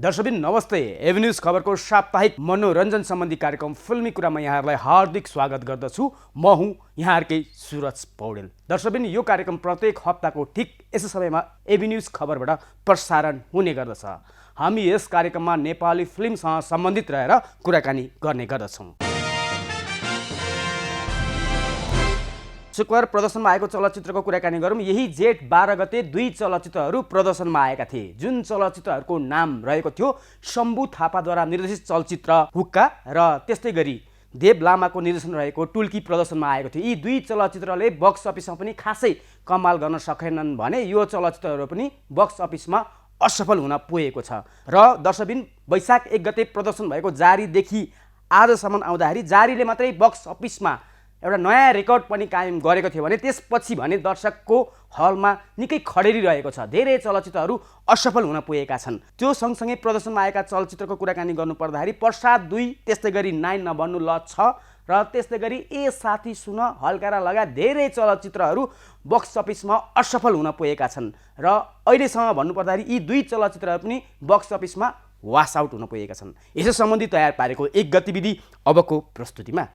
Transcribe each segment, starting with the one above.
दर्शकबिन नमस्ते। एभेन्यूज खबरको साप्ताहिक मनोरञ्जन सम्बन्धी कार्यक्रम फिल्मी कुरामा यहाँहरूलाई हार्दिक स्वागत गर्दछु। म हुँ यहाँहरूकै सुरज पौडेल। दर्शकबिन यो कार्यक्रम प्रत्येक हप्ताको ठिक यसै समयमा एभेन्यूज खबरबाट प्रसारण हुने गर्दछ। हामी यस कार्यक्रममा नेपाली फिल्मसँग सम्बन्धित रहेर कुराकानी गर्ने गर्दछौँ। शुक्रबार प्रदर्शनमा आएको चलचित्रको कुराकानी गरौँ। यही जेठ 12 गते दुई चलचित्रहरू प्रदर्शनमा आएका थिए, जुन चलचित्रहरूको नाम रहेको थियो शम्भु थापाद्वारा निर्देशित चलचित्र हुक्का र त्यस्तै गरी देव लामाको निर्देशन रहेको टुल्की प्रदर्शनमा आएको थियो। यी दुई चलचित्रले बक्स अफिसमा पनि खासै कमाल गर्न सकेनन् भने यो चलचित्रहरू पनि बक्स अफिसमा असफल हुन पुगेको छ। र दर्शकबिन वैशाख 1 गते प्रदर्शन भएको जारीदेखि आजसम्म आउँदाखेरि जारीले मात्रै बक्स अफिसमा एउटा नयाँ रेकर्ड पनि कायम गरेको थियो भने त्यसपछि भने दर्शकको हलमा निकै खडेरी रहेको छ। धेरै चलचित्रहरू असफल हुन पुगेका छन्। त्यो सँगसँगै प्रदर्शनमा आएका चलचित्रको कुराकानी गर्नु पर्दाखेरि प्रसाद 2, त्यस्तै गरी 9 नभन्नु ल 6 र त्यस्तै गरी ए साथी सुन, हल्कारा लगायत धेरै चलचित्रहरू बक्स अफिसमा असफल हुन पुगेका छन्। र अहिलेसम्म भन्नुपर्दाखेरि यी दुई चलचित्रहरू पनि बक्स अफिसमा वास आउट हुन पुगेका छन्। यसै सम्बन्धी तयार पारेको एक गतिविधि अबको प्रस्तुतिमा।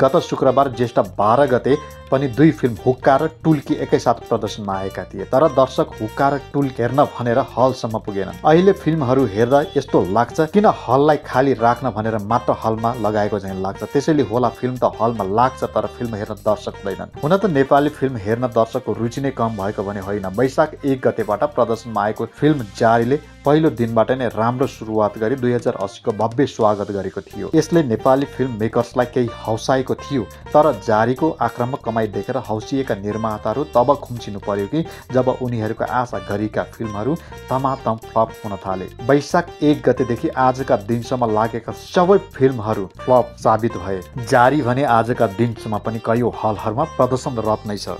गत शुक्रबार ज्येष्ठ 12 गते पनि दुई फिल्म हुक्का र टुल्की एकैसाथ प्रदर्शनमा आएका थिए, तर दर्शक हुक्का र टुल्की हेर्न भनेर हलसम्म पुगेनन्। अहिले फिल्महरू हेर्दा यस्तो लाग्छ किन हललाई खाली राख्न भनेर मात्र हलमा लगाएको चाहिँ लाग्छ। त्यसैले होला फिल्म त हलमा लाग्छ तर फिल्म हेर्न दर्शक हुँदैनन्। हुन त नेपाली फिल्म हेर्न दर्शकको रुचि नै कम भएको भने होइन। वैशाख 1 गतेबाट प्रदर्शनमा आएको फिल्म जारीले पहिलो दिनबाट नै राम्रो सुरुवात गरी 2080 को भव्य स्वागत गरेको थियो। यसले नेपाली फिल्म मेकर्सलाई केही हौसाएको थियो, तर जारीको आक्रामक कमाई देखेर हौसिएका निर्माताहरू तब खुम्चिनु पर्यो कि जब उनीहरूको आशा गरेका फिल्महरू तमातम फ्लप हुन थाले। वैशाख 1 गतेदेखि आजका दिनसम्म लागेका सबै फिल्महरू फ्लप साबित भए। जारी भने आजका दिनसम्म पनि कयौं हलहरूमा प्रदर्शनरत नै छ।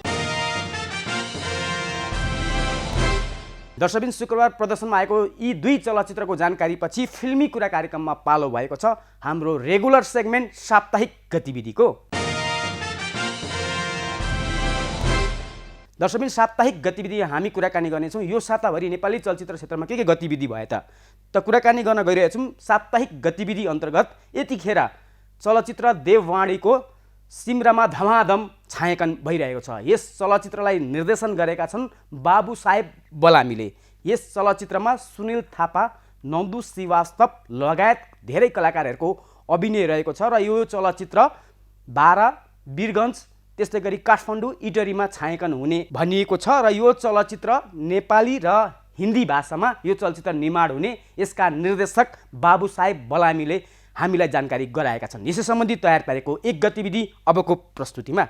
दर्शकबिन शुक्रबार प्रदर्शनमा आएको यी दुई चलचित्रको जानकारी पछि फिल्मी कुरा कार्यक्रममा पालो भएको छ हाम्रो रेगुलर सेगमेन्ट साप्ताहिक गतिविधिको। दर्शकबिन साप्ताहिक गतिविधि हामी कुराकानी गर्नेछौँ। यो साताभरि नेपाली चलचित्र क्षेत्रमा के गतिविधि भए त कुराकानी गर्न गइरहेछौँ। साप्ताहिक गतिविधि अन्तर्गत यतिखेर चलचित्र देववाणीको सिमरामा धमाधम छायाङ्कन भइरहेको छ। यस चलचित्रलाई निर्देशन गरेका छन् बाबु साहेब बलामीले। यस चलचित्रमा सुनिल थापा, नन्दु श्रीवास्तव लगायत धेरै कलाकारहरूको अभिनय रहेको छ र यो चलचित्र बारा, वीरगञ्ज, त्यस्तै गरी काठमाडौँ, इटरीमा छायाङ्कन हुने भनिएको छ र यो चलचित्र नेपाली र हिन्दी भाषामा यो चलचित्र निर्माण हुने यसका निर्देशक बाबु साहेब बलामीले हामीलाई जानकारी गराएका छन्। यसै सम्बन्धी तयार पारेको एक गतिविधि अबको प्रस्तुतिमा।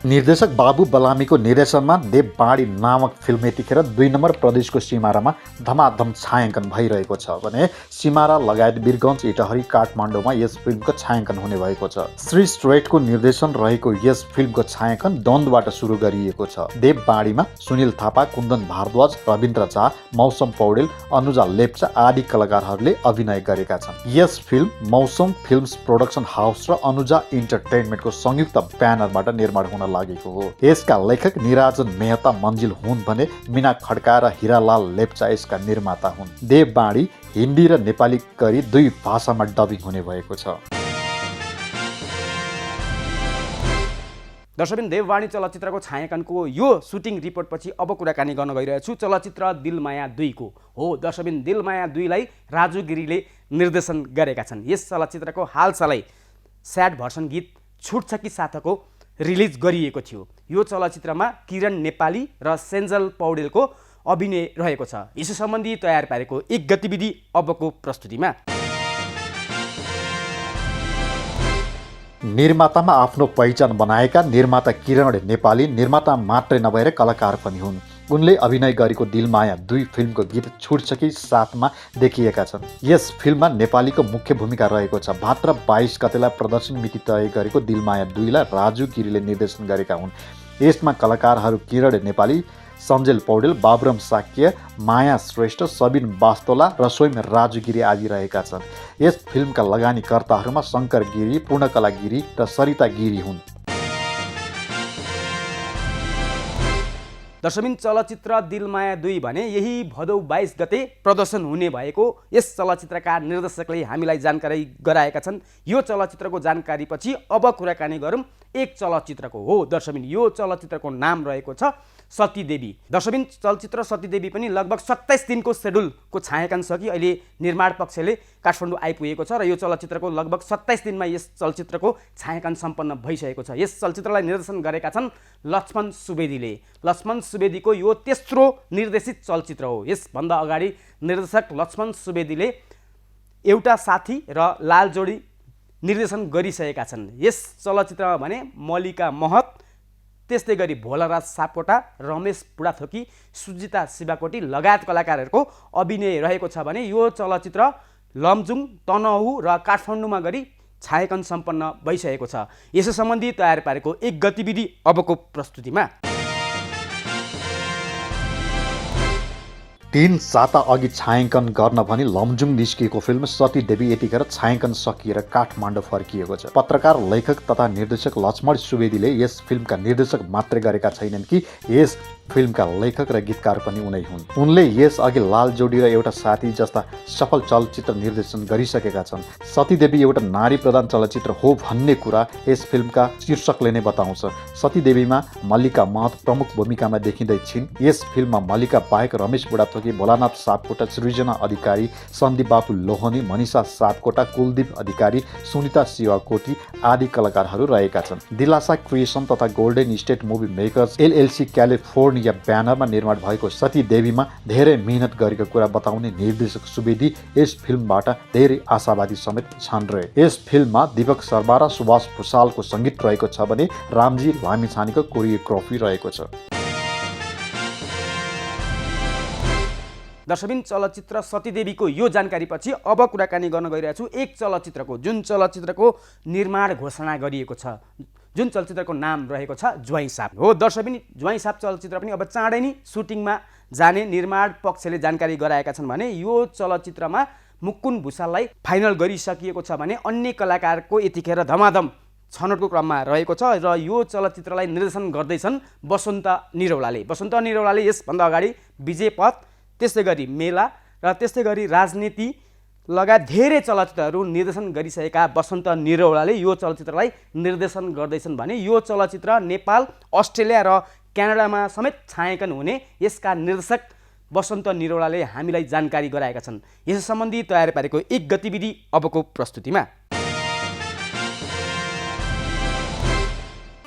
निर्देशक बाबु बलामीको निर्देशनमा देववाणी नामक फिल्म यतिखेर 2 नम्बर प्रदेशको सिमारामा धमाधम छायाङ्कन भइरहेको छ भने सिमारा लगायत वीरगञ्ज, इटहरी, काठमाडौँमा यस फिल्मको छायाङ्कन हुने भएको छ। श्री स्ट्रेटको निर्देशन रहेको यस फिल्मको छायाङ्कन द्वन्द्वबाट सुरु गरिएको छ। देववाणीमा सुनिल थापा, कुन्दन भारद्वाज, रविन्द्र झा, मौसम पौडेल, अनुजा लेप्चा आदि कलाकारहरूले अभिनय गरेका छन्। यस फिल्म मौसम फिल्म्स प्रोडक्सन हाउस र अनुजा इन्टरटेनमेन्टको संयुक्त ब्यानरबाट निर्माण हुन लागेको हो। यसका लेखक निराजन मेहता मन्जिल हुन् भने मीना खड्का र हिरालाल लेप्चा यसका निर्माता हुन्। देववाणी हिन्दी र नेपाली गरी दुई भाषामा डबिङ हुने भएको छ। दर्शकबिन देववाणी चलचित्रको छायाङ्कनको यो सुटिङ रिपोर्टपछि अब कुराकानी गर्न गइरहेछु चलचित्र दिलमाया 2 को। हो दर्शकबिन दिलमाया 2 लाई राजु गिरीले निर्देशन गरेका छन्। यस चलचित्रको हालसालै स्याड भर्सन गीत छुट्छ कि साथको रिलिज गरिएको थियो। यो चलचित्रमा किरण नेपाली र सेन्जल पौडेलको अभिनय रहेको छ। यसै सम्बन्धी तयार पारेको एक गतिविधि अबको प्रस्तुतिमा। निर्मातामा आफ्नो पहिचान बनाएका निर्माता किरण नेपाली निर्माता मात्रै नभएर कलाकार पनि हुन्। उनले अभिनय गरेको दिलमाया 2 फिल्मको गीत छुट्छ कि साथमा देखिएका छन्। यस फिल्ममा नेपालीको मुख्य भूमिका रहेको छ। भाद्र 22 गतेलाई प्रदर्शन मिति तय गरेको दिलमाया 2 लाई राजु गिरीले निर्देशन गरेका हुन्। यसमा कलाकारहरू किरण नेपाली, सञ्जेल पौडेल, बाबुराम साक्य, माया श्रेष्ठ, सबिन बास्तोला र स्वयं राजु गिरी आदि रहेका छन्। यस फिल्मका लगानीकर्ताहरूमा शङ्कर गिरी, पूर्णकला गिरी र सरिता गिरी हुन्। दर्शकबिन चलचित्र दिलमाया 2 भने यही भदौ 22 गते प्रदर्शन हुने भएको यस चलचित्रका निर्देशकले हामीलाई जानकारी गराएका छन्। यो चलचित्रको जानकारीपछि अब कुराकानी गरौँ एक चलचित्रको। हो दर्शकबिन यो चलचित्रको नाम रहेको छ सतीदेवी। दर्शकबिन चलचित्र सतीदेवी पनि लगभग 27 दिनको सेड्युलको छायाङ्कन सकी अहिले निर्माण पक्षले काठमाडौँ आइपुगेको छ र यो चलचित्रको लगभग 27 दिनमा यस चलचित्रको छायाङ्कन सम्पन्न भइसकेको छ। यस चलचित्रलाई निर्देशन गरेका छन् लक्ष्मण सुवेदीले। लक्ष्मण सुवेदीको यो तेस्रो निर्देशित चलचित्र हो। यसभन्दा अगाडि निर्देशक लक्ष्मण सुवेदीले एउटा साथी र लाल जोडी निर्देशन गरिसकेका छन्। यस चलचित्रमा भने मल्लिका महत, त्यस्तै गरी भोलाराज सापकोटा, रमेश बुढाथोकी, सुजिता शिवाकोटी लगायत कलाकारहरूको अभिनय रहेको छ भने यो चलचित्र लमजुङ, तनहु र काठमाडौँमा गरी छायाङ्कन सम्पन्न भइसकेको छ। यसै सम्बन्धी तयार पारेको एक गतिविधि अबको प्रस्तुतिमा। 3 साता अघि छायाङ्कन गर्न भनी लमजुङ निस्किएको फिल्म सतीदेवी यतिखेर छायाङ्कन सकिएर काठमाडौँ फर्किएको छ। पत्रकार, लेखक तथा निर्देशक लक्ष्मण सुवेदीले यस फिल्मका निर्देशक मात्रै गरेका छैनन् कि यस फिल्मका लेखक र गीतकार पनि उनै हुन्। उनले यस अघि लाल जोडी र एउटा साथी जस्ता सफल चलचित्र निर्देशन गरिसकेका छन्। सतीदेवी एउटा नारी प्रधान चलचित्र हो भन्ने कुरा यस फिल्मका शीर्षकले नै बताउँछ। सतीदेवीमा मल्लिका महत प्रमुख भूमिकामा देखिँदै छिन्। यस फिल्ममा मल्लिका बाहेक रमेश बुढाथोकी, भोलानाथ सापकोटा, सृजना अधिकारी, सन्दीप बाबु लोहनी, मनिषा सापकोटा, कुलदीप अधिकारी, सुनिता शिवाकोटी आदि कलाकारहरू रहेका छन्। दिलासा क्रिएसन तथा golden state movie makers LLC California ब्यानरमा निर्माण भएको सतीदेवीमा धेरै मेहनत गरेको कुरा बताउने निर्देशक सुवेदी यस फिल्मबाट धेरै आशावादी समेत छन् रहे। यस फिल्ममा दीपक शर्मा र सुभाष भुसालको सङ्गीत रहेको छ भने रामजी लामिछानेको कोरियोग्राफी रहेको छ। दर्शकबिन चलचित्र सतीदेवीको यो जानकारीपछि अब कुराकानी गर्न गइरहेको छु एक चलचित्रको, जुन चलचित्रको निर्माण घोषणा गरिएको छ, जुन चलचित्रको नाम रहेको छ ज्वाइँसाप। हो दर्शकबिन ज्वाइँसाप चलचित्र पनि अब चाँडै नै सुटिङमा जाने निर्माण पक्षले जानकारी गराएका छन् भने यो चलचित्रमा मुकुन भुसाललाई फाइनल गरिसकिएको छ भने अन्य कलाकारको यतिखेर धमाधम छनौटको क्रममा रहेको छ र यो चलचित्रलाई निर्देशन गर्दैछन् वसन्त निरौलाले। वसन्त निरौलाले यसभन्दा अगाडि विजय पथ, त्यस्तै गरी मेला र त्यस्तै गरी राजनीति लगायत धेरै चलचित्रहरू निर्देशन गरिसकेका वसन्त निरौलाले यो चलचित्रलाई निर्देशन गर्दैछन् भने यो चलचित्र नेपाल, अस्ट्रेलिया र क्यानाडामा समेत छायाङ्कन हुने यसका निर्देशक वसन्त निरौलाले हामीलाई जानकारी गराएका छन्। यस सम्बन्धी तयार पारेको एक गतिविधि अबको प्रस्तुतिमा।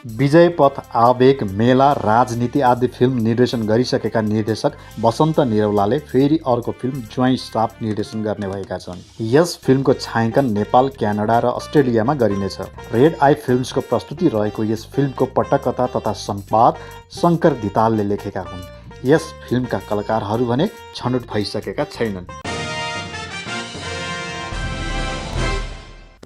विजय पथ, आवेग, मेला, राजनीति आदि फिल्म निर्देशन गरिसकेका निर्देशक वसन्त निरौलाले फेरि अर्को फिल्म ज्वाइँसाप निर्देशन गर्ने भएका छन्। यस फिल्मको छायाङ्कन नेपाल, क्यानाडा र अस्ट्रेलियामा गरिनेछ। रेड आई फिल्म्सको प्रस्तुति रहेको यस फिल्मको पटकथा तथा सम्पाद शङ्कर धितालले लेखेका हुन्। यस फिल्मका कलाकारहरू भने छनौट भइसकेका छैनन्।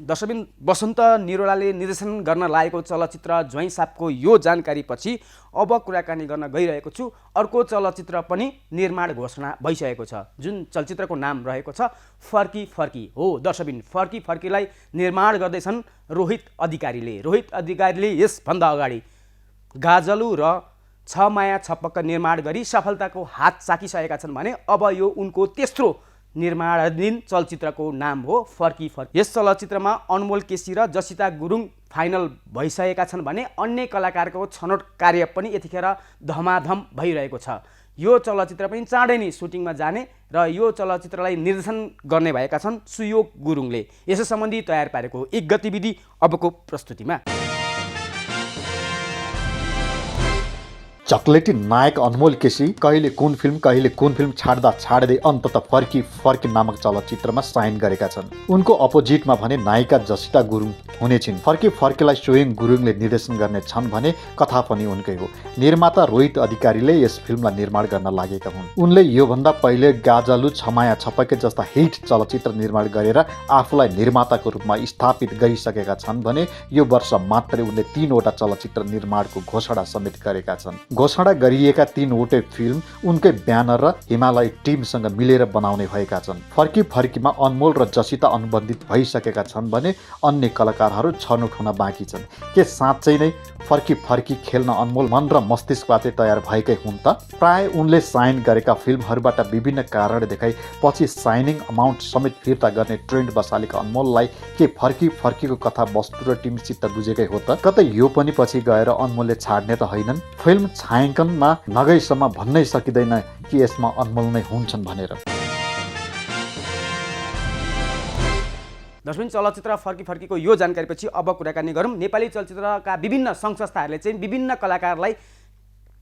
दर्शकबिन वसन्त निरौलाले निर्देशन गर्न लागेको चलचित्र ज्वाइँसापको यो जानकारीपछि अब कुराकानी गर्न गइरहेको छु अर्को चलचित्र पनि निर्माण घोषणा भइसकेको छ, जुन चलचित्रको नाम रहेको छ फर्की फर्की। हो दर्शकबिन फर्की फर्कीलाई निर्माण गर्दैछन् रोहित अधिकारीले। रोहित अधिकारीले यसभन्दा अगाडि गाजलु र छ माया छपक्क निर्माण गरी सफलताको हात चाकिसकेका छन् भने अब यो उनको तेस्रो निर्माणाधीन चलचित्रको नाम हो फर्की फर्की। यस चलचित्रमा अनमोल केसी र जसिता गुरुङ फाइनल भइसकेका छन् भने अन्य कलाकारको छनौट कार्य पनि यतिखेर धमाधम भइरहेको छ। यो चलचित्र पनि चाँडै नै सुटिङमा जाने र यो चलचित्रलाई निर्देशन गर्ने भएका छन् सुयोग गुरुङले। यसै सम्बन्धी तयार पारेको एक गतिविधि अबको प्रस्तुतिमा। चकलेटी नायक अनमोल केसी कहिले कुन फिल्म छाड्दै अन्तत फर्की फर्की नामक चलचित्रमा साइन गरेका छन्। उनको अपोजिटमा भने नायिका जसिता गुरुङ हुने छिन्। फर्की फर्कीलाई स्वयं गुरुङले निर्देशन गर्ने छन् भने कथा पनि उनकै हो। निर्माता रोहित अधिकारीले यस फिल्मलाई निर्माण गर्न लागेका हुन्। उनले योभन्दा पहिले गाजलु, छमाया छपके जस्ता हिट चलचित्र निर्माण गरेर आफूलाई निर्माताको रूपमा स्थापित गरिसकेका छन् भने यो वर्ष मात्रै उनले 3 वटा चलचित्र निर्माणको घोषणा समेत गरेका छन्। घोषणा गरिएका 3वटै फिल्म उनकै ब्यानर र हिमालय टिमसँग मिलेर बनाउने भएका छन्। फर्की फर्कीमा अनमोल र जसिता अनुबन्धित भइसकेका छन् भने अन्य कलाकारहरू छनौट हुन बाँकी छन्। के साँच्चै नै फर्की फर्की खेल्न अनमोल मन र मस्तिष्कबाटै तयार भएकै हुन् त? प्राय उनले साइन गरेका फिल्महरूबाट विभिन्न कारण देखाई पछि साइनिङ अमाउन्ट समेत फिर्ता गर्ने ट्रेन्ड बसालेका अनमोललाई के फर्की फर्कीको कथा वस्तु र टिम चित्त बुझेकै हो त? कतै यो पनि पछि गएर अनमोलले छाड्ने त होइनन्? फिल्म छायाङ्कनमा नगएसम्म भन्नै सकिँदैन कि यसमा अनमोल नै हुन्छन् भनेर। दर्शक चलचित्र फर्की फर्कीको यो जानकारीपछि अब कुराकानी गरौँ। नेपाली चलचित्रका विभिन्न सङ्घ संस्थाहरूले चाहिँ विभिन्न कलाकारलाई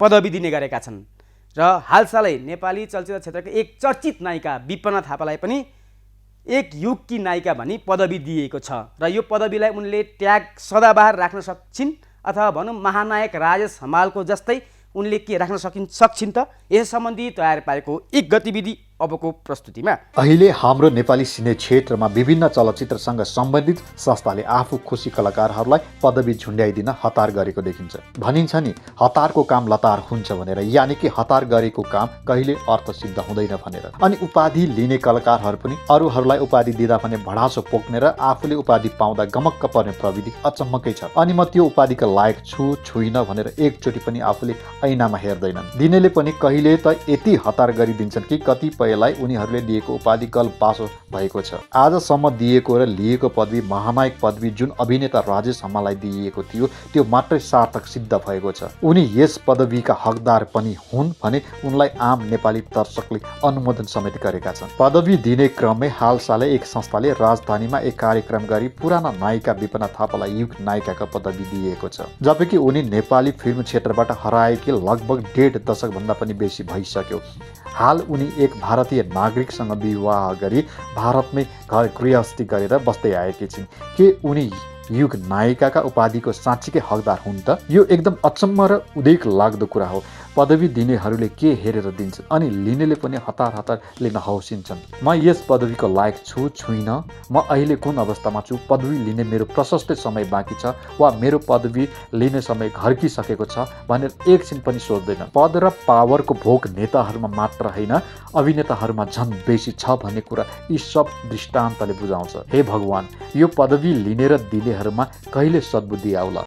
पदवी दिने गरेका छन् र हालसालै नेपाली चलचित्र क्षेत्रका एक चर्चित नायिका विपना थापालाई पनि एक युगकी नायिका भनी पदवी दिएको छ र यो पदवीलाई उनले ट्याग सदाबहार राख्न सक्छिन् अथवा भनौँ महानायक राजेश हमालको जस्तै उनले के राख्न सक्छिन् त? यस सम्बन्धी तयार पारेको एक गतिविधि अबको प्रस्तुतिमा। अहिले हाम्रो नेपाली सिने क्षेत्रमा विभिन्न चलचित्रसँग सम्बन्धित संस्थाले आफू खुसी कलाकारहरूलाई पदवी झुन्ड्याइदिन हतार गरेको देखिन्छ। भनिन्छ नि हतारको काम लतार हुन्छ भनेर, यानि कि हतार गरेको काम कहिले अर्थ सिद्ध हुँदैन भनेर। अनि उपाधि लिने कलाकारहरू पनि अरूहरूलाई उपाधि दिँदा पनि भडासो पोख्ने र आफूले उपाधि पाउँदा गमक्क पर्ने प्रविधि अचम्मकै छ। अनि म त्यो उपाधिका लायक छु छुइनँ भनेर एकचोटि पनि आफूले ऐनामा हेर्दैनन्। दिनेले पनि कहिले त यति हतार गरिदिन्छन् कि कतिपयलाई उनीहरूले दिएको उपाधि गलपासो भएको छ। आजसम्म दिएको र लिएको पदवी महानायक पदवी जुन अभिनेता राजेश हमाललाई दिइएको थियो त्यो मात्रै सार्थक सिद्ध भएको छ। उनी यस पदवीका हकदार पनि हुन् भने उनलाई आम नेपाली दर्शकले अनुमोदन समेत गरेका छन्। पदवी दिने क्रममै हालसालै एक संस्थाले राजधानीमा एक कार्यक्रम गरी पुराना नायिका विपना थापालाई युग नायिकाको पदवी दिएको छ। जबकि उनी नेपाली फिल्म क्षेत्रबाट हराएकी लगभग 1.5 दशकभन्दा पनि बेसी भइसक्यो। हाल उनी एक भारतीय नागरिकसँग विवाह गरी भारतमै घर गृहस्थी गरेर बस्दै आएकी छिन्। के उनी युग नायिकाका उपाधिको साँच्चीकै हकदार हुन् त? यो एकदम अचम्म र उदेक लाग्दो कुरा हो। पदवी दिनेहरूले के हेरेर दिन्छन् अनि लिनेले पनि हतार हतार लिन हौसिन्छन्। म यस पदवीको लायक छु छुइनँ, म अहिले कुन अवस्थामा छु, पदवी लिने मेरो प्रशस्त समय बाँकी छ वा मेरो पदवी लिने समय घर्किसकेको छ भनेर एकछिन पनि सोच्दैन। पद र पावरको भोग नेताहरूमा मात्र होइन अभिनेताहरूमा झन् बेसी छ भन्ने कुरा यी सब दृष्टान्तले बुझाउँछ। हे भगवान्, यो पदवी लिने र दिनेहरूमा कहिले सद्बुद्धि आउला।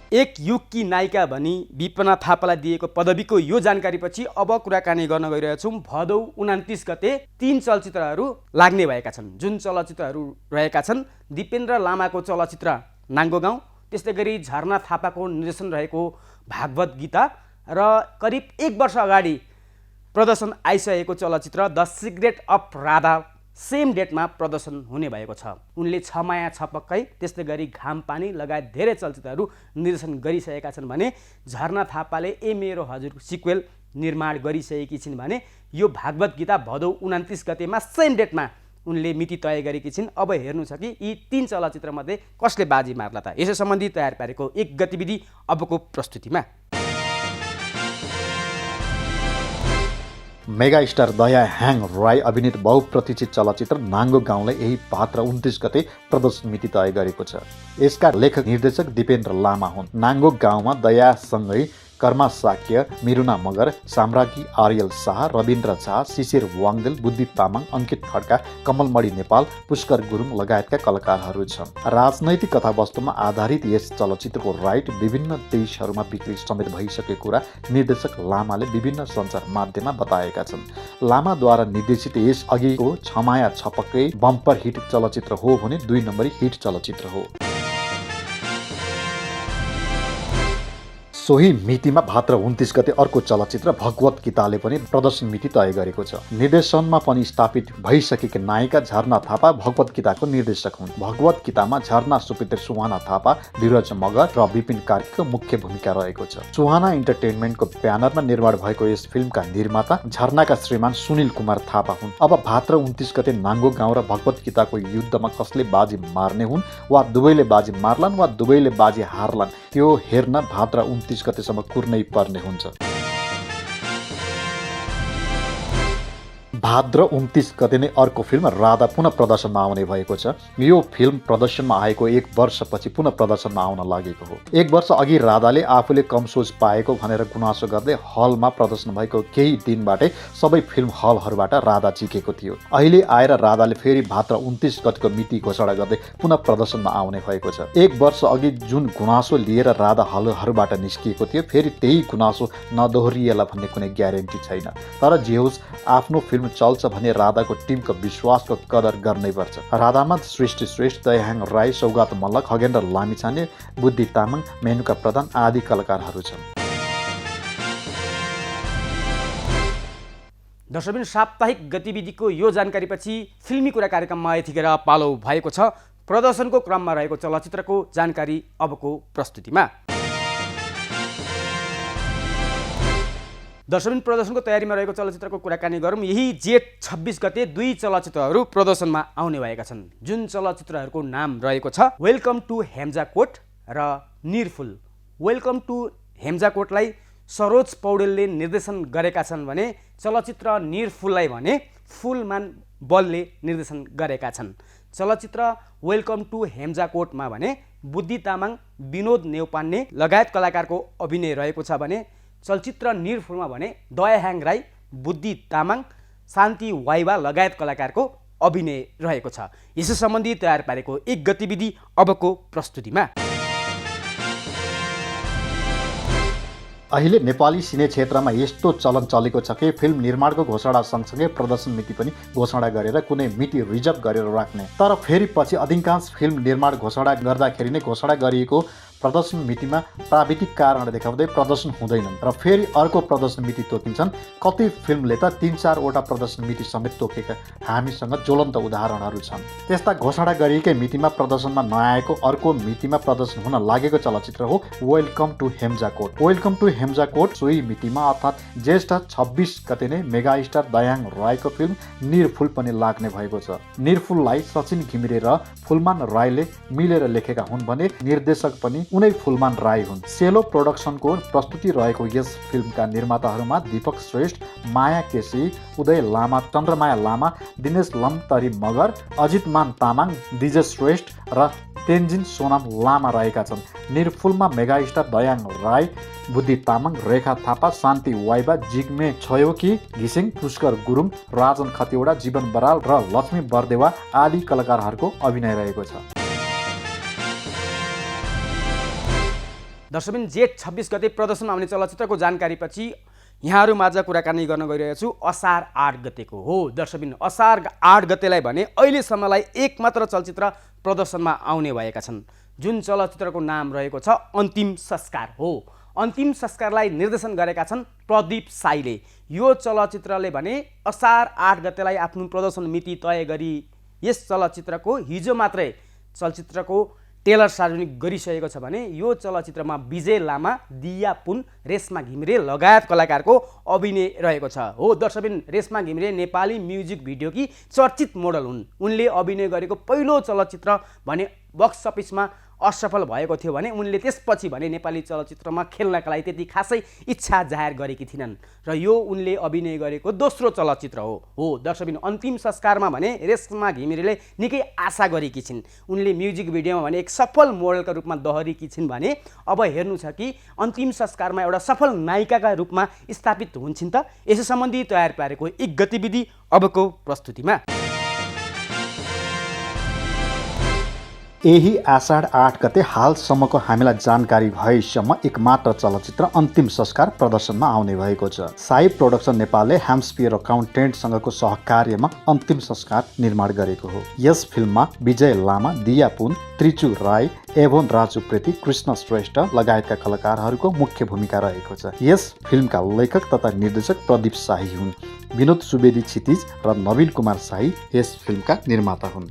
एक युगकी नायिका भनी विपना थापालाई दिएको पदवीको यो जानकारीपछि अब कुराकानी गर्न गइरहेछौँ भदौ 29 गते 3 चलचित्रहरू लाग्ने भएका छन्। जुन चलचित्रहरू रहेका छन् दिपेन्द्र लामाको चलचित्र नाङ्गो गाउँ, त्यस्तै गरी झरना थापाको निर्देशन रहेको भागवत गीता र करिब 1 वर्ष अगाडि प्रदर्शन आइसकेको चलचित्र the secret of Radha same डेटमा प्रदर्शन हुने भएको छ। उनले छ माया छ पक्कै, त्यस्तै गरी घाम पानी लगायत धेरै चलचित्रहरू निर्देशन गरिसकेका छन् भने झरना थापाले ए मेरो हजुर सिक्वेल निर्माण गरिसकेकी छिन् भने यो भागवत गीता भदौ 29 गतेमा सेम डेटमा उनले मिति तय गरेकी छिन्। अब हेर्नु छ कि यी 3 चलचित्रमध्ये कसले बाजी मार्ला त? यसै सम्बन्धी तयार पारेको एक गतिविधि अबको प्रस्तुतिमा। मेगा स्टार दया ह्याङ राई अभिनीत बहुप्रतीक्षित चलचित्र नाङ्गो गाउँलाई यही भाद्र 29 गते प्रदर्शन मिति तय गरेको छ। यसका लेखक निर्देशक दिपेन्द्र लामा हुन्। नाङ्गो गाउँमा दयासँगै कर्मा साक्य, मिरुना मगर, साम्राज्ञी आर्यल शाह, रविन्द्र झा, शिशिर वाङदेल, बुद्धि तामाङ, अंकित खड्का, कमलमणि नेपाल, पुष्कर गुरुङ लगायतका कलाकारहरू छन्। राजनैतिक कथावस्तुमा आधारित यस चलचित्रको राइट विभिन्न देशहरूमा बिक्री समेत भइसकेको कुरा निर्देशक लामाले विभिन्न सञ्चार माध्यममा बताएका छन्। लामाद्वारा निर्देशित यस अघिको छ माया छ पक्कै बम्पर हिट चलचित्र हो भने 2 नम्बरी हिट चलचित्र हो। सोही मितिमा भाद्र 29 गते अर्को चलचित्र भगवत गीताले पनि प्रदर्शन मिति तय गरेको छ। निर्देशनमा पनि स्थापित भइसकेकी नायिका झरना थापा भगवत गीताको निर्देशक हुन्। भगवत गीतामा झरना सुपुत्र सुहाना थापा, धीरज मगर र विपिन कार्कीको मुख्य भूमिका रहेको छ। सुहाना इन्टरटेनमेन्टको ब्यानरमा निर्माण भएको यस फिल्मका निर्माता झरनाका श्रीमान सुनिल कुमार थापा हुन्। अब भाद्र 29 गते नाङ्गो गाउँ र भगवत गीताको युद्धमा कसले बाजी मार्ने हुन् वा दुवैले बाजी मार्लान् वा दुवैले बाजी हार्लान् त्यो हेर्न भाद्र 29 गतेसम्म कुर्नै पर्ने हुन्छ। भाद्र 29 गते नै अर्को फिल्म राधा पुनः प्रदर्शनमा आउने भएको छ। यो फिल्म प्रदर्शनमा आएको 1 वर्षपछि पुनः प्रदर्शनमा आउन लागेको हो। 1 वर्ष अघि राधाले आफूले कम सोच पाएको भनेर गुनासो गर्दै हलमा प्रदर्शन भएको केही दिनबाटै सबै फिल्म हलहरूबाट राधा झिकेको थियो। अहिले आएर राधाले फेरि भाद्र 29 गतेको मिति घोषणा गर्दै पुनः प्रदर्शनमा आउने भएको छ। 1 वर्ष अघि जुन गुनासो लिएर राधा हलहरूबाट निस्किएको थियो, फेरि त्यही गुनासो नदोहोरिएला भन्ने कुनै ग्यारेन्टी छैन। तर जे होस्, आफ्नो फिल्म चल्छ भने राधाको टिमको विश्वासको कदर गर्नै पर्छ। राधामा सृष्टि श्रेष्ठ, दयाहाङ राई, सौगात मल्ल, खगेन्द्र लामिछाने, बुद्धि तामाङ, मेनुका प्रधान आदि कलाकारहरू छन्। दर्शकबिन, साप्ताहिक गतिविधिको यो जानकारीपछि फिल्मी कुरा कार्यक्रममा यतिखेर पालो भएको छ प्रदर्शनको क्रममा रहेको चलचित्रको जानकारी अबको प्रस्तुतिमा। दर्शकबिन, प्रदर्शनको तयारीमा रहेको चलचित्रको कुराकानी गरौँ। यही जेठ 26 गते 2 चलचित्रहरू प्रदर्शनमा आउने भएका छन्, जुन चलचित्रहरूको नाम रहेको छ वेलकम टु हेम्जाकोट र निरफुल। वेलकम टु हेम्जाकोटलाई सरोज पौडेलले निर्देशन गरेका छन् भने चलचित्र निरफुललाई भने फुलमान बलले निर्देशन गरेका छन्। चलचित्र वेलकम टु हेम्जाकोटमा भने बुद्धि तामाङ, विनोद नेउपान्ने लगायत कलाकारको अभिनय रहेको छ भने चलचित्र निरफुलमा भने दयाहाङ राई, बुद्धि तामाङ, शान्ति वाइवा लगायत कलाकारको अभिनय रहेको छ। यस सम्बन्धी तयार पारेको एक गतिविधि अबको प्रस्तुतिमा। अहिले नेपाली सिने क्षेत्रमा यस्तो चलन चलेको छ कि फिल्म निर्माणको घोषणा सँगसँगै प्रदर्शन मिति पनि घोषणा गरेर कुनै मिति रिजर्भ गरेर राख्ने। तर फेरि पछि अधिकांश फिल्म निर्माण घोषणा गर्दाखेरि नै घोषणा गरिएको प्रदर्शन मितिमा प्राविधिक कारण देखाउँदै प्रदर्शन हुँदैनन् र फेरि अर्को प्रदर्शन मिति तोकिन्छन्। कति फिल्मले त 3-4 वटा प्रदर्शन मिति समेत तोकेका हामीसँग ज्वलन्त उदाहरणहरू छन्। त्यस्ता घोषणा गरिएकै मितिमा प्रदर्शनमा नआएको अर्को मितिमा प्रदर्शन हुन लागेको चलचित्र हो वेलकम टु हेम्जाकोट। वेलकम टु हेम्जाकोट सोही मितिमा अर्थात् ज्येष्ठ 26 गते नै मेगा स्टार दयाहाङ राईको फिल्म निरफुल पनि लाग्ने भएको छ। निरफुललाई सचिन घिमिरे र फुलमान राईले मिलेर लेखेका हुन् भने निर्देशक पनि उनै फुलमान राई हुन्। सेलो प्रोडक्सनको प्रस्तुति रहेको यस फिल्मका निर्माताहरूमा दीपक श्रेष्ठ, माया केसी, उदय लामा, चन्द्रमाया लामा, दिनेश लमतरी मगर, अजित मान तामाङ, दिजे श्रेष्ठ र तेन्जिन सोनाम लामा रहेका छन्। निरफुलमा मेगा स्टार दयाहाङ राई, बुद्धि तामाङ, रेखा थापा, शान्ति वाइबा, जिग्मे छयोकी घिसिङ, पुष्कर गुरुङ, राजन खतिवडा, जीवन बराल र लक्ष्मी बरदेवा आदि कलाकारहरूको अभिनय रहेको छ। दर्शकबिन, जेठ 26 गते प्रदर्शनमा आउने चलचित्रको जानकारीपछि यहाँहरू माझ कुराकानी गर्न गइरहेको छु असार 8 गतेको हो। दर्शकबिन, असार 8 गतेलाई भने अहिलेसम्मलाई एक मात्र चलचित्र प्रदर्शनमा आउने भएका छन्, जुन चलचित्रको नाम रहेको छ अन्तिम संस्कार हो। अन्तिम संस्कारलाई निर्देशन गरेका छन् प्रदीप साईले। यो चलचित्रले भने असार 8 गतेलाई आफ्नो प्रदर्शन मिति तय गरी यस चलचित्रको हिजो मात्रै चलचित्रको टेलर सार्वजनिक गरिसकेको छ भने यो चलचित्रमा विजय लामा, दिया पुन, रेशमा घिमिरे लगायत कलाकारको अभिनय रहेको छ। हो दर्शकबिन, रेशमा घिमिरे नेपाली म्युजिक भिडियोकी चर्चित मोडल हुन्। उनले अभिनय गरेको पहिलो चलचित्र भने बक्स अफिसमा असफल भएको थियो भने उनले त्यसपछि भने नेपाली चलचित्रमा खेल्नका लागि त्यति खासै इच्छा जाहेर गरेकी थिइनन् र यो उनले अभिनय गरेको दोस्रो चलचित्र हो। दर्शकबिन, अन्तिम संस्कारमा भने रेशमा घिमिरेले निकै आशा गरेकी छिन्। उनले म्युजिक भिडियोमा भने एक सफल मोडलका रूपमा दोहोरेकी छिन् भने अब हेर्नु छ कि अन्तिम संस्कारमा एउटा सफल नायिकाका रूपमा स्थापित हुन्छन् त। यस सम्बन्धी तयार पारेको एक गतिविधि अबको प्रस्तुतिमा। यही आषाढ 8 गते हालसम्मको हामीलाई जानकारी भएसम्म एकमात्र चलचित्र अन्तिम संस्कार प्रदर्शनमा आउने भएको छ। साई प्रोडक्सन नेपालले ह्याम्सपियर अकाउन्टेन्टसँगको सहकार्यमा अन्तिम संस्कार निर्माण गरेको हो। यस फिल्ममा विजय लामा, दिया पुन, त्रिचु राई, एभोन राजु प्रेती, कृष्ण श्रेष्ठ लगायतका कलाकारहरूको मुख्य भूमिका रहेको छ। यस फिल्मका लेखक तथा निर्देशक प्रदीप शाही हुन्। विनोद सुवेदी क्षितिज र नवीन कुमार शाही यस फिल्मका निर्माता हुन्।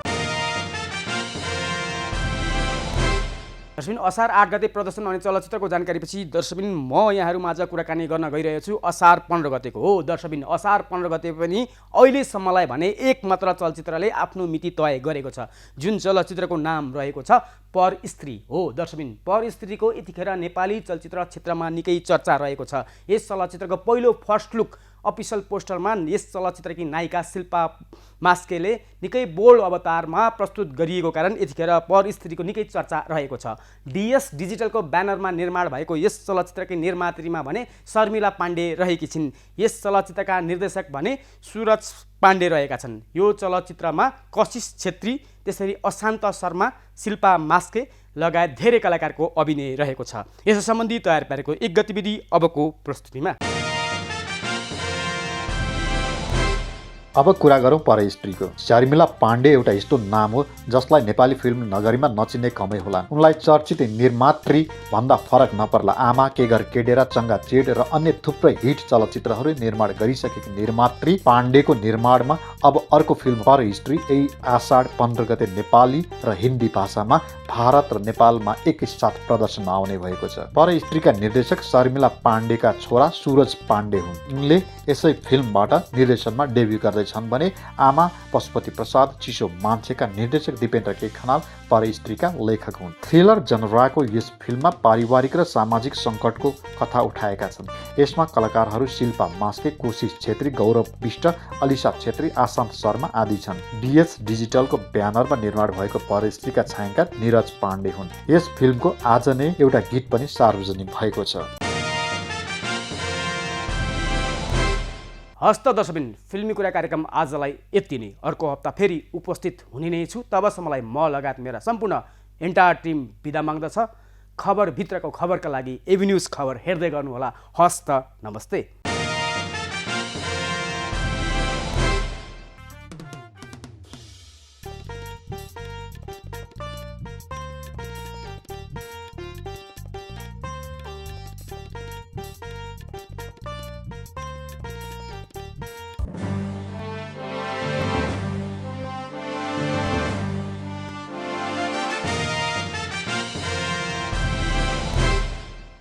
दर्शकबिन, असार 8 गते प्रदर्शनमा आउने चलचित्रको जानकारीपछि दर्शकबिन म यहाँहरू माझ कुराकानी गर्न गइरहेको छु असार 15 गतेको हो। दर्शकबिन, असार 15 गते पनि अहिलेसम्मलाई भने एक मात्र चलचित्रले आफ्नो मिति तय गरेको छ, जुन चलचित्रको नाम रहेको छ पर स्त्री हो। दर्शकबिन, पर स्त्रीको यतिखेर नेपाली चलचित्र क्षेत्रमा निकै चर्चा रहेको छ। यस चलचित्रको पहिलो फर्स्ट लुक अफिसियल पोस्टरमा यस चलचित्रकी नायिका शिल्पा मास्केले निकै बोल्ड अवतारमा प्रस्तुत गरिएको कारण यतिखेर पर स्त्रीको निकै चर्चा रहेको छ। DS डिजिटलको ब्यानरमा निर्माण भएको यस चलचित्रकै निर्मात्रीमा भने शर्मिला पाण्डे रहेकी छिन्। यस चलचित्रका निर्देशक भने सूरज पाण्डे रहेका छन्। यो चलचित्रमा कशिश छेत्री, त्यसरी अशान्त शर्मा, शिल्पा मास्के लगायत धेरै कलाकारको अभिनय रहेको छ। यस सम्बन्धी तयार पारेको एक गतिविधि अबको प्रस्तुतिमा। अब कुरा गरौँ परस्त्रीको। शर्मिला पाण्डे एउटा यस्तो नाम हो जसलाई नेपाली फिल्म नगरीमा नचिन्ने कमै होला। उनलाई चर्चित निर्मात्री भन्दा फरक नपर्ला। आमा, के घर के डेरा, चङ्गा चेड र अन्य थुप्रै हिट चलचित्रहरू निर्माण गरिसकेकी निर्मात्री पाण्डेको निर्माणमा अब अर्को फिल्म परस्त्री यही आषाढ 15 गते नेपाली र हिन्दी भाषामा भारत र नेपालमा एकैसाथ प्रदर्शनमा आउने भएको छ। परस्त्रीका निर्देशक शर्मिला पाण्डेका छोरा सूरज पाण्डे हुन्। उनले यसै फिल्मबाट निर्देशनमा डेब्यू गर्दैछन् भने आमा पशुपति प्रसाद, चिसो मान्छेका निर्देशक दिपेन्द्र के खनाल परस्त्रीका लेखक हुन्। थ्रिलर जनराको यस फिल्ममा पारिवारिक र सामाजिक सङ्कटको कथा उठाएका छन्। यसमा कलाकारहरू शिल्पा मास्के, कोशिश छेत्री, गौरव विष्ट, अलिसा छेत्री, आशान्त शर्मा आदि छन्। DS डिजिटलको ब्यानरमा निर्माण भएको परस्त्रीका छायाङ्कन निरज पाण्डे हुन्। यस फिल्मको आज नै एउटा गीत पनि सार्वजनिक भएको छ। हस्त दर्शकबिन, फिल्मी कुरा कार्यक्रम आजलाई यति नै। अर्को हप्ता फेरि उपस्थित हुने नै छु। तबसम्मलाई म लगायत मेरा सम्पूर्ण एन्टायर टिम बिदा माग्दछ। खबरभित्रको खबरका लागि एभिन्युज खबर हेर्दै गर्नुहोला। हस्त नमस्ते।